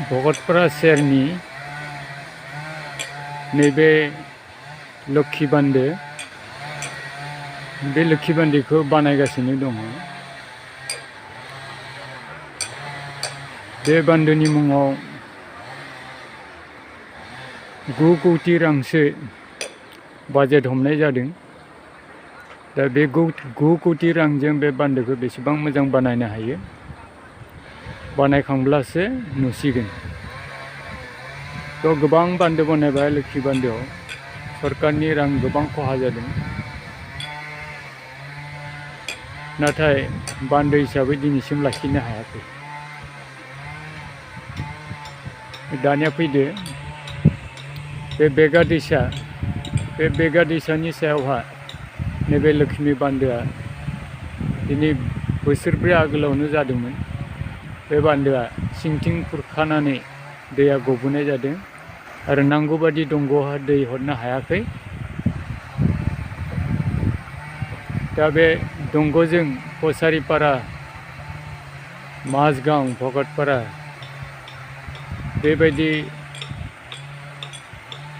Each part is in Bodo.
भगतपारा सेरनि नैबे लोक्षी बान्दो बे लोक्षी बान्दोखौ बानायगासिनो दङ। बे बान्दोनि मुङाव 9 कोटी रांसो बाजेट हमनाय जादों। दा बे 9 कोटी रांजों बे बान्दोखौ बेसेबां मोजां बानायनो हायो, बानायखांब्लासो नुसिगोन। तो गोबां बान्दो बानायबाय लोक्षी बान्दोआव, सरकारनि रां गोबां खहा जादों। नाथाय बान्दो हिसाबै दिनैसिम लाखिनो हायाखै। दानिया फैदो बे बेगा दैसा, बे बेगा दैसानि सायावहा नैबे लक्ष्मी बान्दोआ दिनै बोसोरब्रै आगोलावनो जादोंमोन। बे बान्दोआ सिंथिं खुरखानानै दैया गबोनाय जादों आरो नांगौबादि दंग'आवहा दै हरनो हायाखै। दा बे दंग'जों कसारिपारा, माझगांव, भगतपारा बेबायदि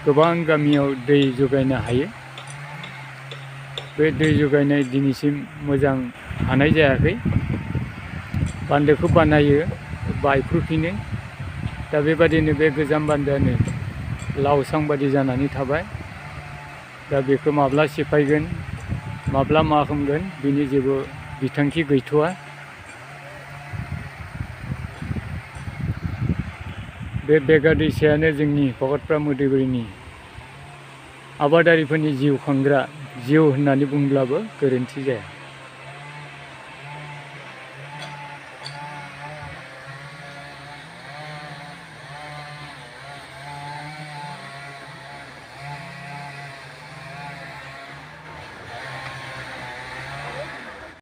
गोबां गामियाव दै जगायनो हायो। बे दै जगायनाय दिनैसिम मोजां हानाय जायाखै। बान्दोखौ बानायो, बायफ्रुफिनो। दा बेबादिनो बे गोजाम बान्दोआनो लावसां बादि जानानै थाबाय। दा बेखौ माब्ला सेफायगोन, माब्ला मा खालामगोन, बिनि जेबो बिथांखि गैथ'वा। बे बेगा दैसायानो जोंनि भगतपारा मोदैबुरिनि आबादारिफोरनि जिउ खांग्रा जिउ होननानै बुंब्लाबो गोरोन्थि जाया।